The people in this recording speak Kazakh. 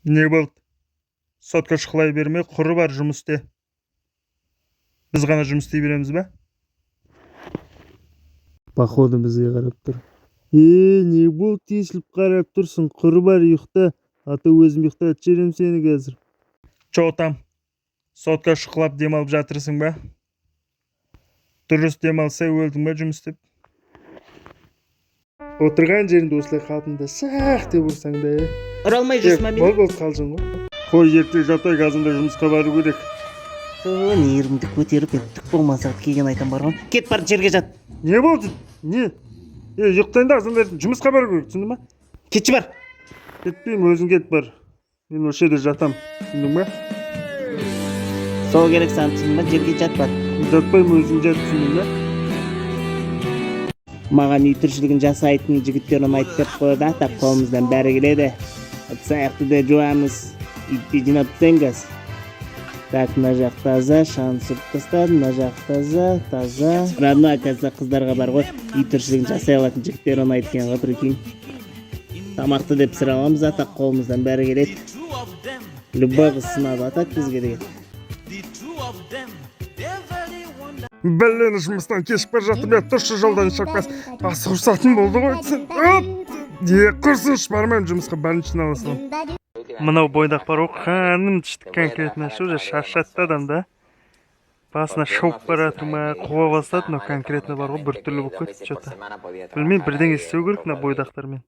Не болды? Сотка шұқылай бермей, құры бар, жұмыс істе. Біз ғана жұмыс істей береміз ба? Походу, бізге қарап тұр. Е, не болды, тесіліп қарап тұрсың? Құры бар, ұйықта, а то өзім ұйықтатып жіберемін сені қазір. Че там, сотка шұқылап демалып жатырсың ба? Дұрыс демалса, өлдің ба жұмыс істеп? Отырған жеріңде осылай қалпында шақ деп ұрсаң да, е. Ұра алмай жүрсің ба мені? Болды, болды, қалжың ғой. Қой, ерте жатайық, азанда жұмысқа бару керек. Ту, нервімді көтеріп, мен түк болмаса келген айтам бар ғой. Кет, бар, жерге жат. Не болды, не? Е, ұйықтайын да, азанда ертең жұмысқа бару керек, түсіндің ба? Кетші, бар. Кетпеймін, өзің кет, бар. Мен осы жерде жатамын, түсіндің ба? Сол керек саған, түсіндің ба? Жерге жат, бар. Жатпаймын, өзің жат, түсіндің ба? Маған үй тіршілігін жасайтын жігіттер ұнайды деп қояды. А так қолымыздан бәрі келеді. Ыдыс аяқты да жуамыз, үйді жинап тастаймын қазір. Так, мына жақ таза, шаңын сүртіп тастадым, мына жақ таза, таза. Родной, оказывается, қыздарға бар ғой, үй тіршілігін жасай алатын жігіттер ұнайды екен ғой, прикинь. Тамақты деп пісіре аламыз, а так қолымыздан бәрі келеді. Любой қыз сынады, а так бізге деген. Блин, жұмыстан кешігіп бара жатырмын. Е, тұршы жолдан, шапкасы асығып ұрсатын болды ғой. Оп, е, құрсыншы, бармаймын жұмысқа, больничный ала саламын. Мынау бойдақ бар ғой, қаным ішті конкретно ше, уже шаршатты адам да. Басына шауып бара жатыр ма, қуа бастады мынау конкретно бар ғой, біртүрлі болып кетті че то. Білмеймін, бірдеңе істеу керек мына бойдақтармен.